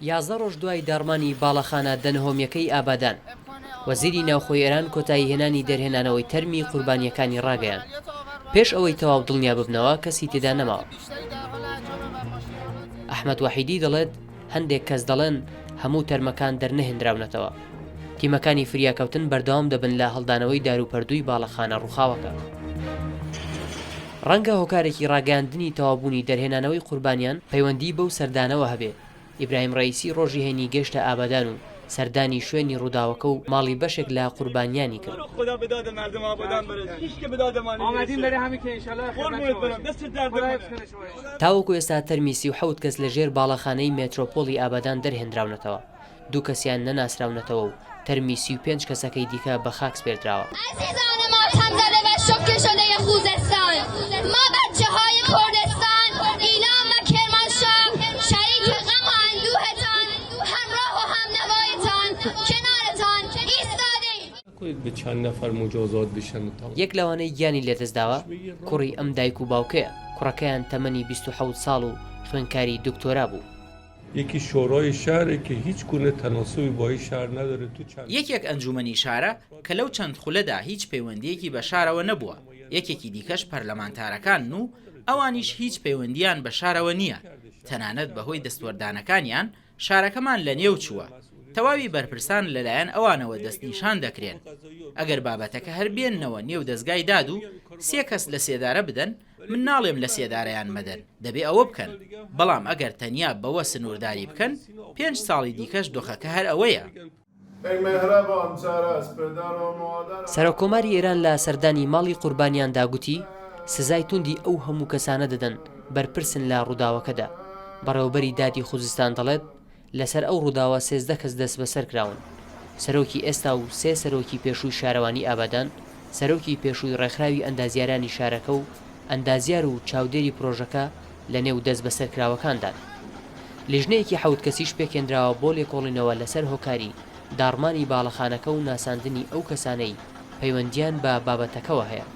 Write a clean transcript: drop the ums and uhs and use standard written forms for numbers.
11 ڕۆژ دوای داڕمانی باڵەخانە دە نهۆمییەکەی ئابادان، وەزیری ناوخۆی ئێران کۆتاییهێنانی دەرهێنانەوەی تەرمی قوربانییەکانی ڕاگەیاند، پێش ئەوەی تەواو دڵنیا ببنەوە کەسی تێدا نەماوە. ئەحمەد وەحیدی دەڵێت، هەندێک کەس دەڵێن هەموو تەرمەکان دەرنەهێنراونەتەوە. تیمەکانی فریاکەوتن بەردەوام دەبن لە هەڵدانەوەی داروپەردووی باڵەخانە ڕووخاوەکە. ڕەنگە هۆکارێکی ڕاگەیاندنی تەواوبوونی دەرهێنانەوەی قوربانیان پەیوەندیی بەو سەردانەوە هەبێ، ئیبراهیم ڕەئیسی ڕۆژی هەینی گەیشتە ئابادان و سەردانی شوێنی ڕووداوەکە و ماڵی بەشێک لە قوربانیانی کرد. تاوەکو ئێستا تەرمی 37 کەس لە ژێر باڵەخانەی مێترۆپۆلی ئابادان دەرهێنراونەتەوە. دوو کەسیان نەناسراونەتەوە و تەرمی 35 کەسەکەی دیکە بە خاک سپێردراوە. عزیزان ماتەمزده و شوکه شده خوزستان ما بچه های کردستان ایلام و کرمانشاه شریک غم و اندوهتان همراه و همنوایتان کنارتان ایستاده ایم. یەک لەوانەی گیانی لەدەستداوە کوڕی ئەم دایک و باوکەیە، کوڕەکەیان تەمەنی 27 ساڵ و خوێندکاری دکتۆرا بوو. یەکی شۆرای شەهرە کە هیچ گونە تەناسوبی با ئی شەهر ندارە تو چەند. یەکێک ئەنجوومەنی شارە کە لەو چەند خولەدا هیچ پەیوەندییەکی بە شارەوە نەبووە، یەکێکی دیکەش پەرلەمانتارەکانن و ئەوانیش هیچ پەیوەندییان بە شارەوە نییە، تەنانەت بەهۆی دەستوەردانەکانیان شارەکەمان لەنێو چووە، تەواوی بەرپرسان لەلایەن ئەوانەوە دەستنیشان دەکرێن. ئەگەر بابەتەکە هەر بێننەوە نێو دەزگای داد و سێ کەس لەسێدارە بدەن، من ناڵێم لە سێدارەیان مەدەن، دەبێ ئەوە بکەن، بەڵام ئەگەر تەنیا بەوە سنوورداری بکەن، پێنج ساڵی دیکەش دۆخەکە هەر ئەوەیە. سەرۆککۆماری ئێران لە سەردانی ماڵی قوربانیاندا گوتی، سزای توندی ئەو هەموو کەسانە دەدەن بەرپرسن لە ڕووداوەکەدا. بەڕێوەبەری دادی خوزستان دەڵێت، لەسەر ئەو ڕووداوە 13 کەس دەستبەسەرکراون، سەرۆکی ئێستا و سێ سەرۆکی پێشووی شارەوانی ئابادان، سەرۆکی پێشووی ڕێکخراوی ئەندازیارانی شارەکە و ئەندازیار و چاودێری پرۆژەکە لەنێو دەستبەسەرکراوەکاندان. لیژنەیەکی حەوت کەسیش پێکهێنراوە بۆ لێکۆڵینەوە لەسەر هۆکاری داڕمانی باڵەخانەکە و ناساندنی ئەو کەسانەی پەیوەندییان بە بابەتەکەوە هەیە.